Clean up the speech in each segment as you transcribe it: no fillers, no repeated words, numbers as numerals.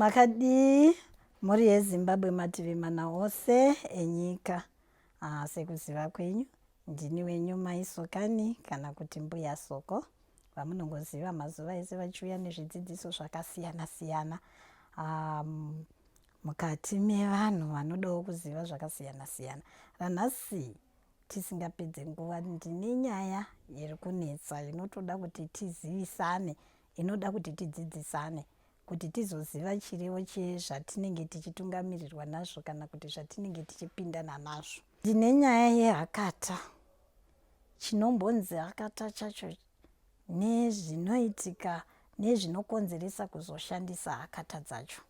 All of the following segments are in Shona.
Makadii mhuri yeZimbabwe mativi mana ose enyika. Ah, sekuziva kwenyu ndini wenyu Mai Sokani kana kuti Mbuya Soko vamunongoziva mazuva ese vachiuya nezvidzidziso zvakasiyana siyana um, mukati mevanhu vanodawo kuziva zvakasiyana siyana. Ranhasi tisingapedze nguva ndine nyaya iri kunetsa inotoda kuti tizivisane, inoda kuti tidzidzisane kuti tizoziva chirevo chezvatinenge tichitungamirirwa nazvo kana kuti zvatinenge tichipindana nazvo. Ndine nyaya yehakata, chinombonzi hakata chacho nezvinoitika nezvinokonzeresa kuzoshandisa hakata dzacho.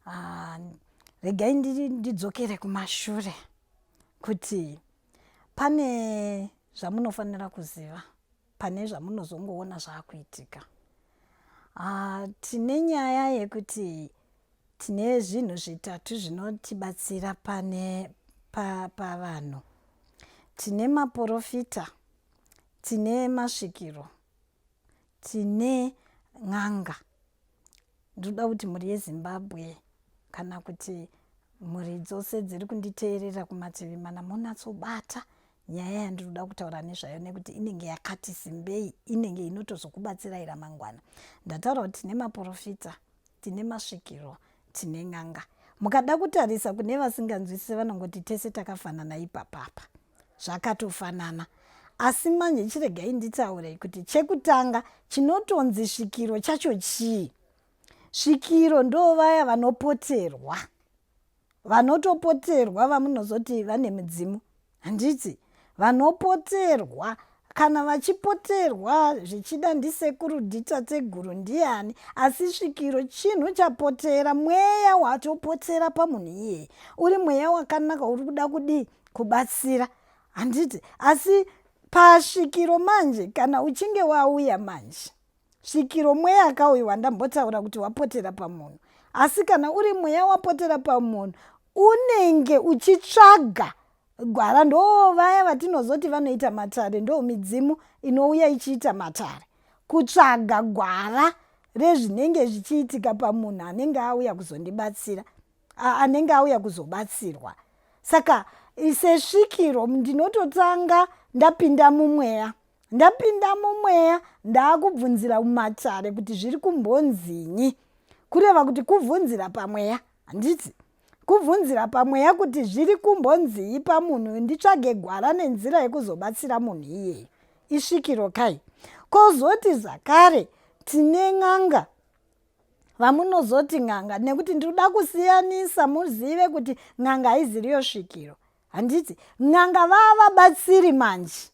Ah, regai ndidzokere kumashure kuti pane zvamunofanira kuziva pane zvamunozongoona zvaakuitika. Ah, tine nyaya yekuti tine zvinhu zvitatu zvinotibatsira pane pavanhu pa tine maporofita, tine masvikiro, tine n'anga. Ndinoda kuti mhuri yeZimbabwe kana kuti mhuri dzose dziri kunditeerera kumativi mana munatsobata nyaya yandinoda kutaura nezvayo nekuti inenge yakati simbei, inenge inotozokubatsirai ramangwana. Ndataura kuti tine maporofita, tine masvikiro, tine n'anga. Mukada kutarisa kune vasinganzwisise vanongoti tese takafanana ipapapa, zvakatofanana. Asi manje chiregai nditaure kuti chekutanga chinotonzi svikiro chacho chii? Svikiro ndo vaya vanopoterwa, vanotopoterwa vamunozoti vane midzimu, handiti? Vanopoterwa, kana vachipoterwa zvichida ndisekuru, nditateguru, ndiani, asi svikiro chinhu chapotera, mweya watopotera pamunhu iyeye, uri mweya wakanaka uri kuda kudii? Kubatsira, handiti? Asi pasvikiro manje, kana uchinge wauya manje, svikiro mweya ka uyu wandambotaura kuti wapotera pamunhu, asi kana uri mweya wapotera pamunhu unenge uchitsvaga gwara. Ndo vaya vatinozoti vanoita matare, ndo midzimu inouya ichiita matare kutsvaga gwara rezvinenge zvichiitika pamunhu anenge auya kuzondibatsira, anenge auya kuzobatsirwa. Saka sesvikiro ndinototanga ndapinda mumweya, ndapinda mumweya ndaakubvunzira mumatare kuti zviri kumbonzinyi, kureva kuti kubvunzira pamweya, handiti? Kubvunzira pamweya kuti zviri kumbonzii pamunhu, nditsvage gwara nenzira yekuzobatsira munhu iyeyo. Isvikiro kai. Kozoti zvakare tine n'anga, vamunozoti n'anga, nekuti ndinoda kusiyanisa muzive kuti n'anga haiziriyo svikiro, handiti? N'anga vava vabatsiri manje.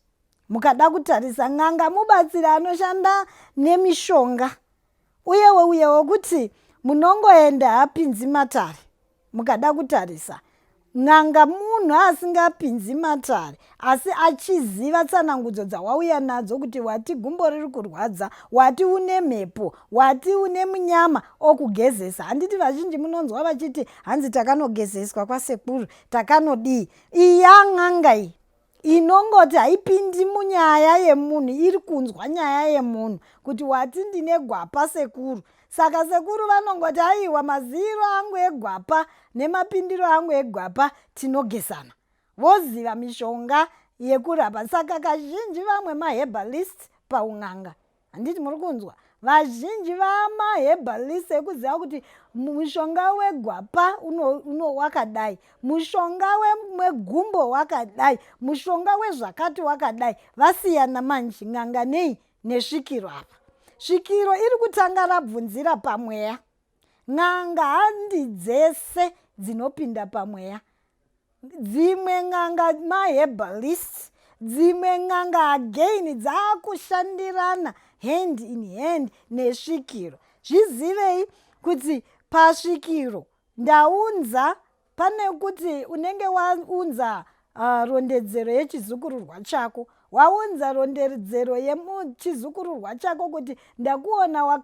Mukada kutarisa, n'anga mubatsiri anoshanda nemishonga, uyewo uyewo kuti munongoenda hapinzi matare. Mukada kutarisa, n'anga munhu asingapinzi matare, asi achiziva tsanangudzo dzawauya nadzo kuti wati gumbo riri kurwadza, wati une mhepo, wati une munyama, okugezesa. Handiti vazhinji munonzwa vachiti hanzi takanogezeswa kwasekuru, takanodii? Iya n'anga iyi inongoti haipindi munyaya yemunhu, iri kunzwa nyaya yemunhu kuti wati ndine gwapa sekuru. Saka sekuru vanongoti aiwa, maziro angu egwapa nemapindiro angu egwapa tinogesana, voziva mishonga yekurapa. Saka kazhinji vamwe maherbalist paun'anga, handiti muri kunzwa? Vazhinji vamaherbalist ekuziva kuti mushonga wegwapa uno wakadai, mushonga wegumbo wakadai, mushonga wezvakati wakadai. Vasiyana manje n'anga nei nesvikiro apa. Svikiro iri kutanga rabvunzira pamweya. N'anga handi dzese dzinopinda pamweya. Dzimwe n'anga maherbalist, dzimwe n'anga again dzakushandirana hand in hand nesvikiro. Zvizivei kuti pasvikiro ndaunza pane kuti unenge waunza rondedzero yechizukururwa chako, waunza rondedzero yemuchizukururwa chako kuti ndakuona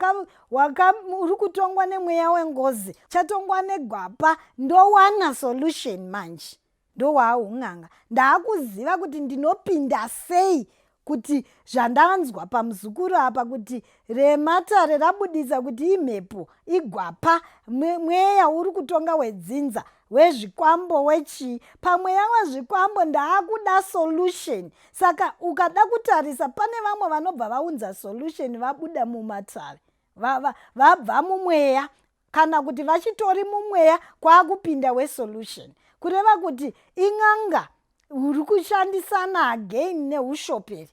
uri kutongwa nemweya wengozi, chatongwa negwapa, ndowana solution manje. Ndowaaun'anga, ndaakuziva kuti ndinopinda sei Kuti zvandanzwa pamuzukuru apa kuti rematare rabudisa kuti imhepo, igwapa, mweya uri kutonga wedzinza, wezvikwambo, wechii. Pamweya wezvikwambo ndaakuda solution. Saka ukada kutarisa, pane vamwe vanobva vaunza solution vabuda mumatare, vabva mumweya, kana kuti vachitori mumweya kwaakupinda wesolution. Kureva kuti in'anga uri kushandisana again neushoperi.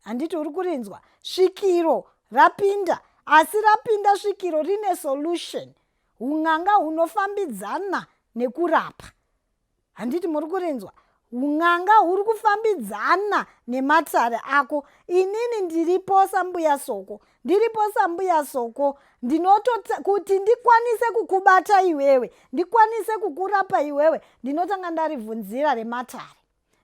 Handiti uri kurinzwa? Svikiro rapinda, asi rapinda svikiro rine solution. Un'anga hunofambidzana nekurapa. Handiti muri kurinzwa? Un'anga huri kufambidzana nematare ako. Inini ndiripo sambuya Soko, ndiripo sambuya Soko. Ndinotota kuti ndikwanise kukubata iwewe, ndikwanise kukurapa iwewe, ndinotanga ndarivhunzira rematare.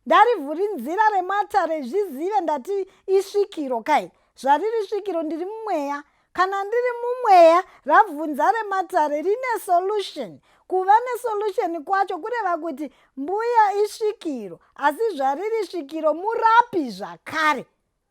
Ndarivhurinzira rematare, zvizive ndati isvikiro kai. Zvariri svikiro, ndiri mumweya. Kana ndiri mumweya, rabvunza rematare rine solution. Kuva nesolution kwacho kureva kuti mbuya isvikiro, asi zvariri svikiro murapi zvakare.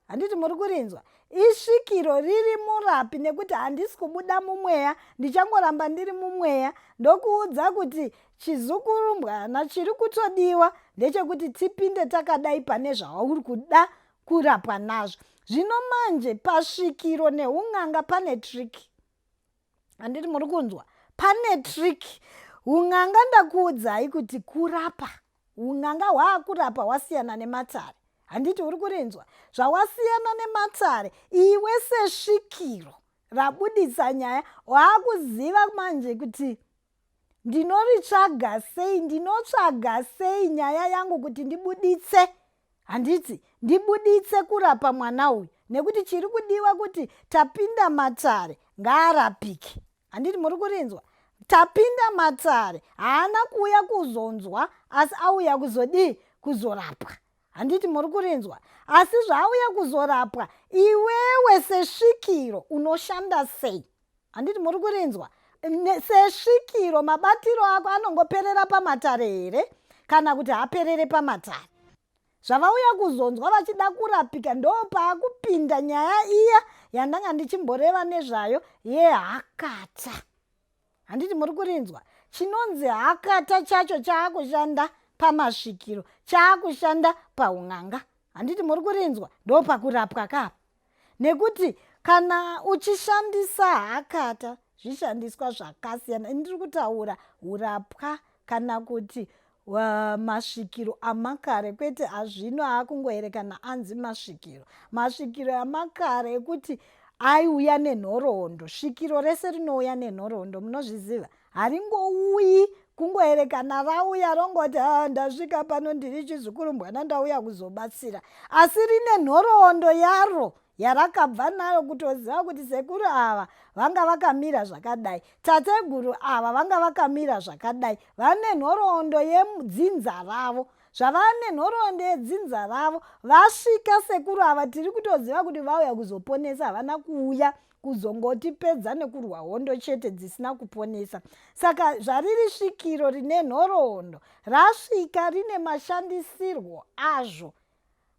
Handiti muri kurinzwa? Isvikiro riri murapi, nekuti handisi kubuda mumweya, ndichangoramba ndiri mumweya. Ndokuudza kuti chizukurumbwana, chiri kutodiwa ndechekuti tipinde takadai pane zvauri kuda kurapwa nazvo. Zvino manje pasvikiro neun'anga pane trick. Handiti muri kunzwa? Pane trick. Un'anga, ndakuudzai kuti kurapa, un'anga hwaakurapa hwasiyana nematare. Handiti uri kurinzwa? Zvawasiyana nematare, iwe sesvikiro rabudisa nyaya waakuziva manje kuti ndinoritsvaga sei, ndinotsvaga sei nyaya yangu kuti ndibuditse, handiti, ndibuditse kurapa mwana uyu, nekuti chiri kudiwa kuti tapinda matare ngaarapike. Handiti muri kurinzwa? Tapinda matare, haana kuuya kuzonzwa, asi auya kuzodii? Kuzorapwa. Handiti muri kurinzwa? Asi zvaauya kuzorapwa, iwewe sesvikiro unoshanda sei? Handiti muri kurinzwa? Sesvikiro mabatiro ako anongoperera pamatare here, kana kuti haperere pamatare? Zvavauya kuzonzwa vachida kurapika, ndo paakupinda nyaya iya yandanga ndichimboreva nezvayo yehakata. Handiti muri kurinzwa? Chinonzi hakata chacho chaakushanda pamasvikiro, chaakushanda paun'anga. Handiti muri kurinzwa? Ndo pakurapwa kapa, nekuti kana uchishandisa hakata, zvishandiswa zvakasiyana. Ndiri kutaura urapwa kana kuti masvikiro amakare, kwete azvino aakungoerekana anzi masvikiro. Masvikiro amakare ekuti aiuya nenhoroondo. Svikiro rese rinouya nenhoroondo, munozviziva. Haringouyi kungoerekana rauya rongoti, "Ah, ndasvika pano, ndiri chizukurumbwana, ndauya kuzobatsira," asi rine nhoroondo yaro yarakabva nayo, kutoziva kuti sekuru ava vanga vakamira zvakadai, tateguru ava vanga vakamira zvakadai. Vane nhoroondo yedzinza ravo. Zvavane nhoroondo yedzinza ravo, vasvika sekuru ava, tiri kutoziva kuti vauya kuzoponesa. Havana kuuya kuzongotipedza nekurwa hondo chete dzisina kuponesa. Saka zvariri svikiro rine nhoroondo, rasvika rine mashandisirwo azvo.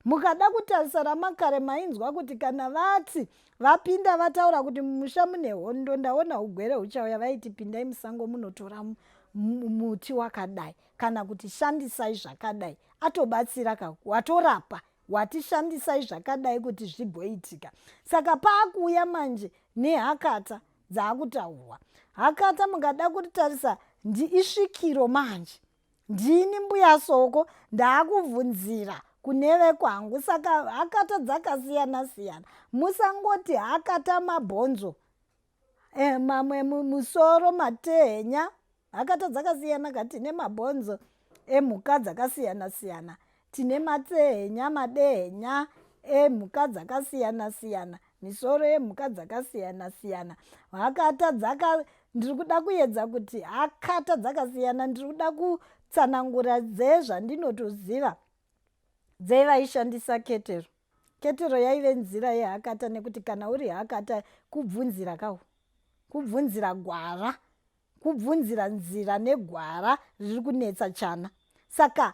Mukada kutarisa ramakare, mainzwa kuti kana vati vapinda vataura kuti mumusha mune hondo, ndaona ugwere huchauya, vaiti pindai musango munotora muti wakadai, kana kuti shandisai zvakadai. Atobatsira ka, watorapa, watishandisai zvakadai kuti zvigoitika. Saka paakuuya manje nehakata dzaakutaurwa, hakata mukada kutarisa ndiisvikiro manje. Ndini mbuya Soko, ndaakubvunzira kune vekwangu. Saka hakata dzakasiyana siyana. Musangoti hakata mabhonzo, mamwe musoro, matehenya. Hakata dzakasiyana ka. Tine mabhonzo emhuka dzakasiyana siyana, tine matsehenya, madehenya emhuka dzakasiyana siyana, misoro yemhuka dzakasiyana siyana. Hakata dzaka, ndiri kuda kuedza kuti hakata dzakasiyana. Ndiri kuda kutsanangura dzezvandinotoziva dzevaishandisa ketero. Ketero yaive nzira yehakata, nekuti kana uri hakata kubvunzira kawo, kubvunzira gwara, kubvunzira nzira negwara riri kunetsa chana. Saka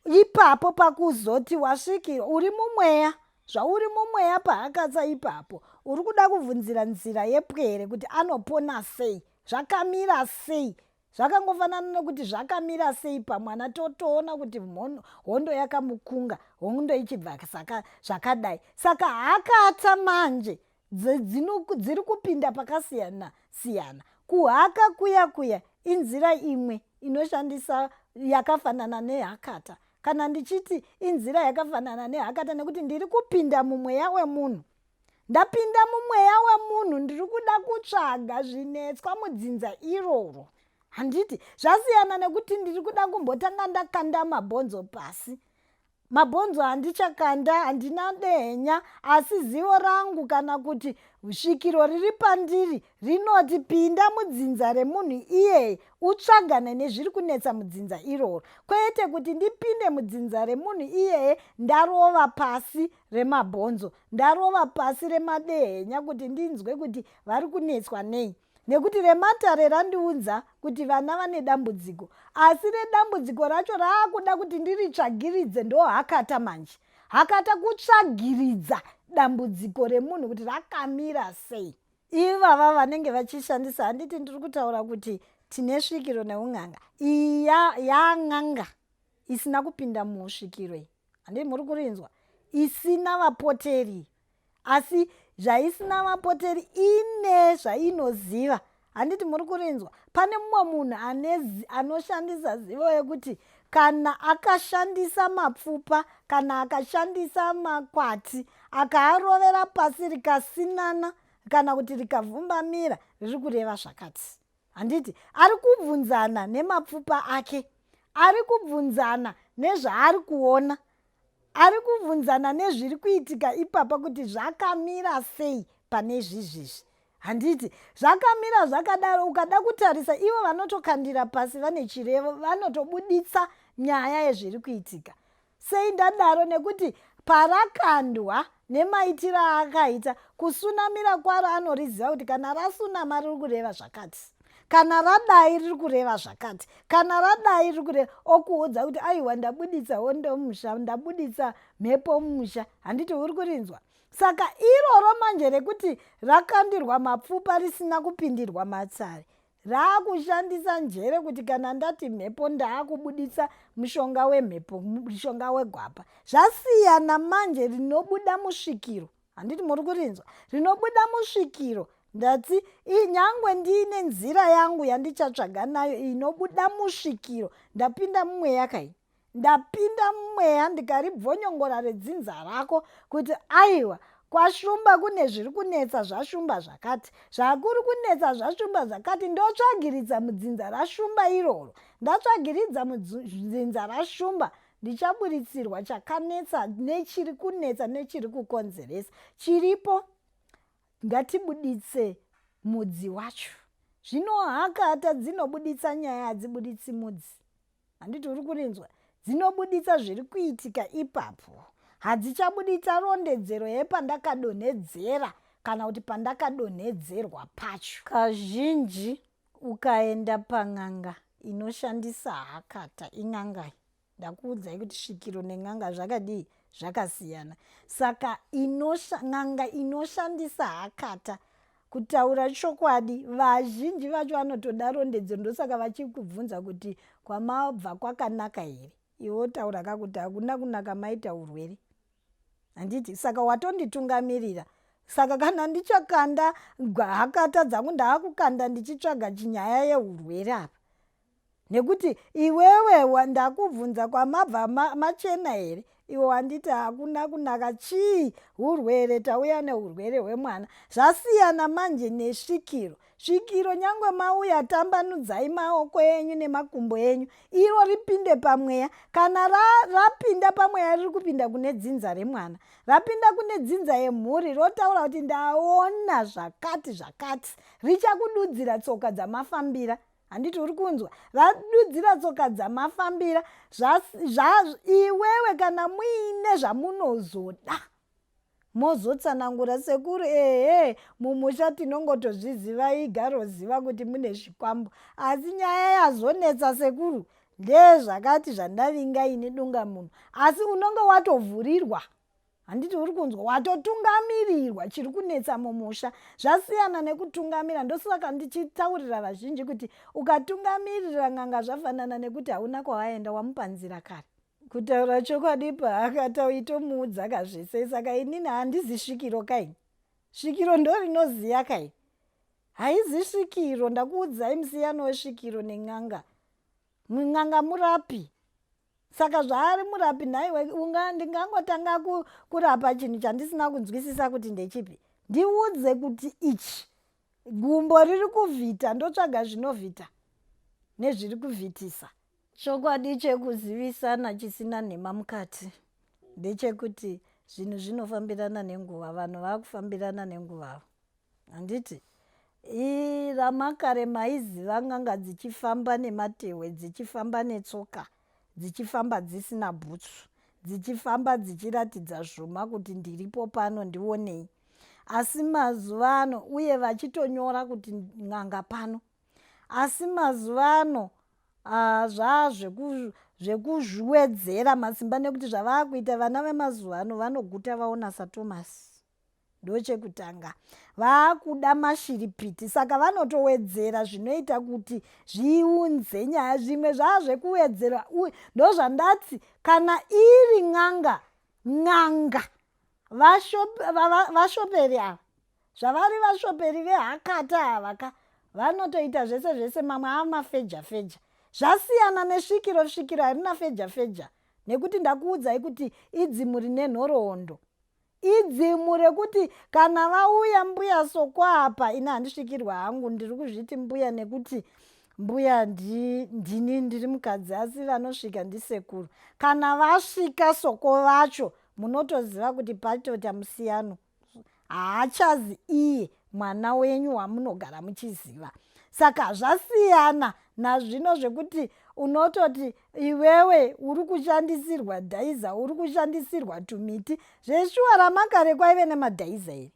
ipapo pakuzoti wasvikirwa uri mumweya. Zvauri mumweya pahakatsa ipapo, uri kuda kubvunzira nzira yepwere kuti anopona sei, zvakamira sei. Zvakangofanana nekuti zvakamira sei pamwana, totoona kuti hondo yakamukunga, hondo ichibva saka zvakadai. Saka hakata manje dziri kupinda pakasiyana siyana. Kuhaka kuya kuya inzira imwe inoshandisa yakafanana nehakata. Kana ndichiti inzira yakafanana nehakata nekuti ndiri kupinda mumweya wemunhu. Ndapinda mumweya wemunhu, ndiri kuda kutsvaga zvinetswa mudzinza iroro. Handiti zvasiyana nekuti ndiri kuda kumbotanga ndakanda mabhonzo pasi. Mabhonzo handichakanda, handina dehenya, asi zivo rangu kana kuti svikiro riri pandiri rinoti pinda mudzinza remunhu iyeye utsvagane nezviri kunetsa mudzinza iroro, kwete kuti ndipinde mudzinza remunhu iyeye ndarova pasi remabhonzo, ndarova pasi remadehenya kuti ndinzwe kuti vari kunetswa nei. Nekuti rematare randiudza kuti vana vane dambudziko, asi redambudziko racho raakuda kuti ndiritsvagiridze, ndohakata manje. Hakata kutsvagiridza dambudziko remunhu kuti rakamira sei. Ivava vanenge vachishandisa, handiti ndiri kutaura kuti tine svikiro neun'anga. Iyi yan'anga isina kupinda musvikiro iyi, handiti muri kurinzwa, isina vapoteri. Asi zvaisina vapoteri ine zvainoziva, handiti muri kurinzwa. Pane mumwe munhu anoshandisa zivo yekuti kana akashandisa mapfupa, kana akashandisa makwati, akaarovera pasi rikasinana kana kuti rikavhumbamira, riri kureva zvakati. Handiti ari kubvunzana nemapfupa ake, ari kubvunzana nezvaari kuona, ari kubvunzana nezviri kuitika ipapa kuti zvakamira sei pane izvizvizvi. Handiti zvakamira zvakadaro. Ukada kutarisa, ivo vanotokandira pasi vane chirevo, vanotobuditsa nyaya yezviri kuitika. Sei ndadaro? Nekuti parakandwa nemaitiro aakaita, kusunamira kwaro anoriziva kuti kana rasunama riri kureva zvakati, kana radai riri kureva zvakati, kana radai riri kureva, okuudza kuti aiwa, ndabuditsa hondo mumusha, ndabuditsa mhepo mumusha. Handiti uri kurinzwa? Saka iroro manje rekuti rakandirwa mapfupa risina kupindirwa matsari, raakushandisa njere kuti kana ndati mhepo, ndaakubuditsa mushonga wemhepo, mushonga wegwapa. Zvasiyana manje rinobuda musvikiro, handiti muri kurinzwa? Rinobuda musvikiro. Ndati nyangwe ndiine nzira yangu yandichatsvaga nayo inobuda musvikiro, ndapinda mumweya kai, ndapinda mumweya ndikaribvonyongora redzinza rako kuti aiwa, kwashumba kune zviri kunetsa, zvashumba zvakati, zvakuri kunetsa zvashumba zvakati, ndotsvagiridza mudzinza rashumba iroro. Ndatsvagiridza mudzinza rashumba, ndichaburitsirwa chakanetsa nechiri kunetsa nechiri kukonzeresa chiripo. Ngatibuditse mudzi wacho. Zvino hakata dzinobuditsa nyaya, hadzibuditsi mudzi. Handiti uri kurinzwa? Dzinobuditsa zviri kuitika ipapo, hadzichabuditsa rondedzero yepandakadonhedzera kana kuti pandakadonhedzerwa pacho. Kazhinji ukaenda pan'anga inoshandisa hakata, in'angai. Ndakuudzai kuti svikiro nen'anga zvakadii? Zvakasiyana. Saka n'anga inoshandisa hakata, kutaura chokwadi, vazhinji vacho vanotoda rondedzero. Ndosaka vachikubvunza kuti kwamabva kwakanaka here, iwe wotaura kakuti hakuna kunaka, maita urwere. Handiti saka watonditungamirira? Saka kana ndichakanda hakata dzangu, ndaakukanda ndichitsvaga chinyaya yeurwere apa, nekuti iwewe ndakubvunza kwamabva machena here, iwe wanditi hakuna kunaka. Chii? Urwere. Tauya neurwere hwemwana. Zvasiyana manje nesvikiro. Svikiro, nyangwe mauya, tambanudzai maoko enyu nemakumbo enyu, iro ripinde pamweya. Kana rapinda pamweya, riri kupinda kune dzinza remwana, rapinda kune dzinza yemhuri, rotaura kuti ndaona zvakati zvakati, richakududzira tsoka dzamafambira. Handiti uri kunzwa? Radudzira tsoka dzamafambira iwewe. Kana muine zvamunozoda, mozotsanangura sekuru. Ehe, mumusha tinongotozviziva, igaroziva kuti mune zvikwambo, asi nyaya yazonetsa sekuru ndezvakati zvandavinga ini dunga munhu, asi unonge watovhurirwa. Handiti uri kunzwa? Watotungamirirwa chiri kunetsa mumusha. Zvasiyana nekutungamira. Ndosaka ndichitaurira vazhinji kuti ukatungamirira n'anga zvafanana nekuti hauna kwawaenda, wamupa nzira kare. Kutaura chokwadi, paakataitomuudza kazvese, saka inini handizi svikiro kaini. Svikiro ndo rinoziya kai, haizi svikiro. Ndakuudzai musiyano wesvikiro nen'anga. N'anga murapi. Saka zvaari murapi, nhaiwe, ndingangotanga kurapa chinhu chandisina kunzwisisa kuti ndechipi? Ndiudze kuti ichi gumbo riri kuvhita, ndotsvaga zvinovhita nezviri kuvhitisa. Chokwadi chekuzivisana chisina nhema mukati ndechekuti zvinhu zvinofambirana nenguva. Vanhu vaakufambirana nenguva, handiti? Ramakare maiziva n'anga dzichifamba nematehwe, dzichifamba netsoka, dzichifamba dzisina bhutsu, dzichifamba dzichiratidza zvuma kuti ndiripo pano, ndionei. Asi mazuva ano, uye vachitonyora kuti n'anga pano. Asi mazuva ano zvaa zvekuzviwedzera masimba, nekuti zvavaa kuita vana vemazuva ano, vanoguta vaona saThomas. Ndochekutanga, vaakuda mashiripiti, saka vanotowedzera zvinoita kuti zviunze nyaya. Zvimwe zvaa zvekuwedzera. Ndozvandati, kana iri n'anga, n'anga vashoperi ava, zvavari vashoperi vehakata ava ka, vanotoita zvese zvese. Mamwe amafeja feja. Zvasiyana nesvikiro. Svikiro harina feja feja, nekuti ndakuudzai kuti idzimu rine nhoroondo, idzimu rekuti kana vauya mbuya Soko apa, ini handisvikirwa hangu. Ndiri kuzviti mbuya nekuti mbuya ndini, ndiri mukadzi, asi vanosvika ndisekuru. Kana vasvika Soko vacho, munotoziva kuti patoita musiyano. Haachazi iye mwana wenyu wamunogara muchiziva. Saka zvasiyana nazvino zvekuti unototi iwewe uri kushandisirwa dhaiza, uri kushandisirwa tumiti. Zveshuwa, ramakare kwaive nemadhaiza here?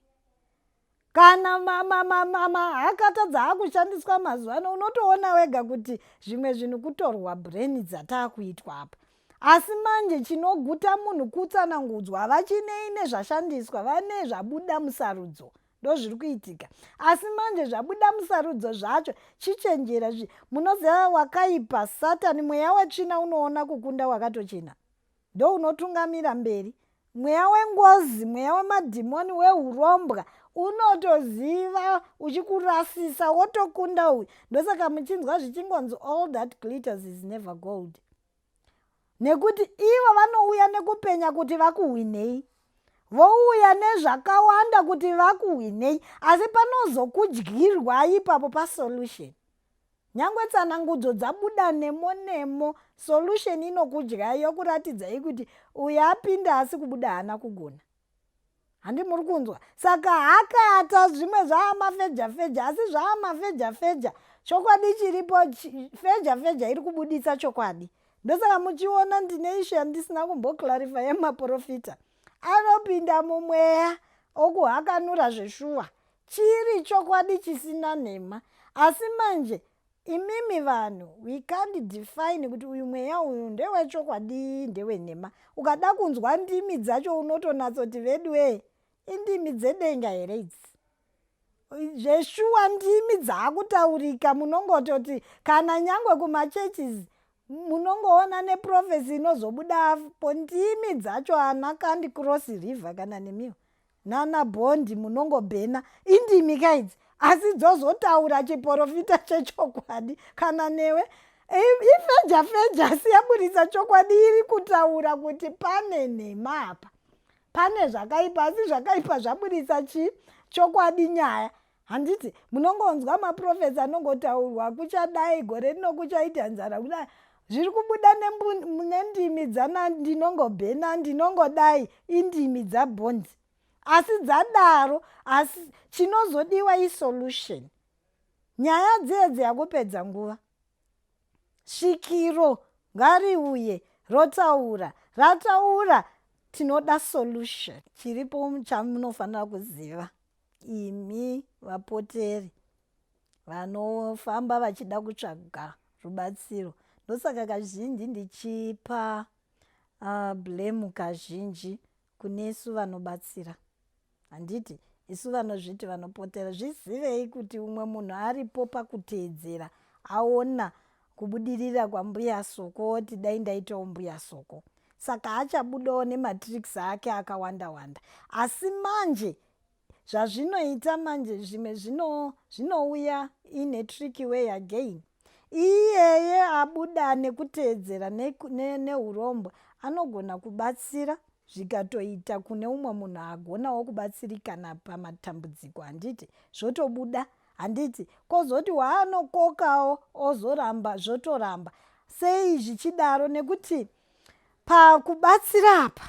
Kana mahakata dzaakushandiswa mazuva ano, unotoona wega kuti zvimwe zvinhu kutorwa brain dzataakuitwa apa. Asi manje chinoguta munhu kutsanangudzwa. Havachinei nezvashandiswa, vane zvabuda musarudzo, ndo zviri kuitika. Asi manje zvabuda musarudzo zvacho, chichenjera. Munoziva wakaipa Satani, mweya wetsvina unoona kukunda wakatochena, ndo unotungamira mberi. Mweya wengozi, mweya wemadhimoni, weurombwa unotoziva uchikurasisa, wotokunda uyu. Ndosaka muchinzwa zvichingonzi, "All that glitters is never gold," nekuti ivo vanouya nekupenya kuti vakuhwinei, vouya nezvakawanda kuti vakuhwinei, asi panozokudyirwa ipapo pasolution. Nyange tsanangudzo dzabuda nemo nemo, solution inokudyai, yokuratidzai kuti uyu apinda asi kubuda haana kugona. Handi muri kunzwa? Saka hakata zvimwe zvaamafeja feja, asi zvaamafeja feja, chokwadi chiripo. Feja feja iri kubuditsa chokwadi. Ndosaka muchiona ndine issue yandisina kumboclarify yemaprofita anopinda mumweya okuhakanura zveshuwa, chiri chokwadi chisina nhema. Asi manje imimi vanhu, we can't define kuti uyu mweya uyu ndewechokwadi, ndewenhema. Ukada kunzwa ndimi dzacho, unotonatsoti, "Veduwe, indimi dzedenga here idzi?" Zveshuwa, ndimi dzaakutaurika, munongototi kana nyangwe kumachurches munongoona neprophecy inozobuda apo, ndimi dzacho ana kandi cross river kana nemiwo nana bhondi, munongobhena indimi kaidzi, asi dzozotaura chiprofita chechokwadi. Kana newe ifeja feja, asi yaburitsa chokwadi, iri kutaura kuti pane nhema apa, pane zvakaipa, asi zvakaipa zvaburitsa chi chokwadi nyaya. Handiti munongonzwa maprophets anongotaurwa, kuchadai gore rino, kuchaita nzara, kudai zviri kubuda nendimi dzana ndinongobhena, ndinongodai, indimi dzabhondi, asi dzadaro. Asi chinozodiwa isolution. Nyaya dziedzi yakupedza nguva. Svikiro ngariuye rotaura, rataura, tinoda solution. Chiripo chamunofanira kuziva imi vapoteri vanofamba vachida kutsvaga rubatsiro, ndosaka kazhinji ndichipa blame kazhinji. Kunesu vanobatsira, handiti isu vanozviti vanopotera, zvizivei kuti umwe munhu aripo pakuteedzera, aona kubudirira kwaMbuya Soko, oti dai ndaitawo Mbuya Soko. Saka achabudawo nematricks ake akawanda wanda. Asi manje zvazvinoita manje, zvimwe zvinouya in a tricky way again. Iyeye abuda nekuteedzera neurombwa anogona kubatsira, zvikatoita kune umwe munhu agonawo kubatsirikana pamatambudziko, handiti? Zvotobuda, handiti? Kwozoti waanokokawo ozoramba, zvotoramba. Sei zvichidaro? Nekuti pakubatsira apa,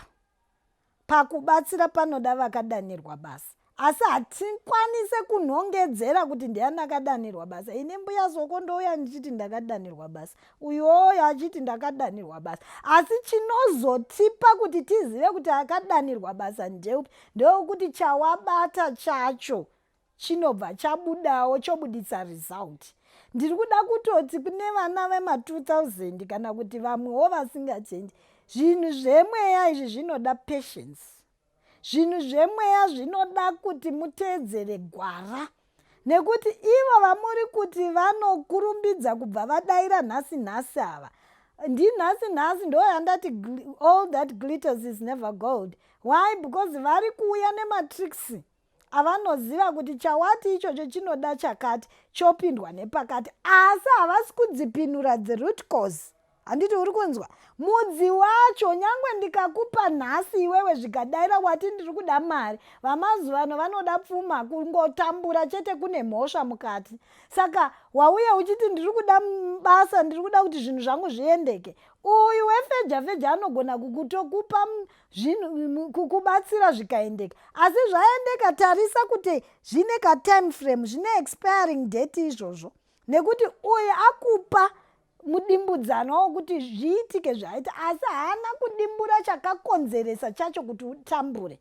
pakubatsira panoda vakadanirwa basa, asi hatikwanise kunhongedzera kuti ndiani akadanirwa basa. Ini Mbuya Soko ndouya ndichiti ndakadanirwa basa, uyoyo achiti ndakadanirwa basa, asi chinozotipa kuti tizive kuti akadanirwa basa ndeupi ndewekuti chawabata chacho chinobva chabudawo, chobuditsa result. Ndiri kuda kutoti kune vana vema2000 kana kuti vamwewo vasingatendi, zvinhu zvemweya izvi zvinoda patience. Zvinhu zvemweya zvinoda kuti muteedzere gwara, nekuti ivo vamuri kuti vanokurumbidza kubva vadayira nhasi nhasi, ava ndinhasi nhasi. Ndo yandati all that glitters is never gold. Why? Because vari kuuya nematricks avanoziva kuti chawati ichocho chinoda chakati, chopindwa nepakati, asi havasi kudzipinura the root cause, handiti? Uri kunzwa mudzi wacho? Nyangwe ndikakupa nhasi iwewe zvikadaira, wati ndiri kuda mari, vamazuva ano vanoda pfuma, kungotambura chete kune mhosva mukati. Saka wauya uchiti ndiri kuda basa, ndiri kuda kuti zvinhu zvangu zviendeke, uyu wefeja feja anogona kukutokupa zvinhu, kukubatsira, zvikaendeka. Asi zvaendeka, tarisa kuti zvine katime frame, zvine expiring date izvozvo, nekuti uyu akupa mudimbudzano wokuti zviitike zvaita, asi haana kudimbura chakakonzeresa chacho kuti utambure.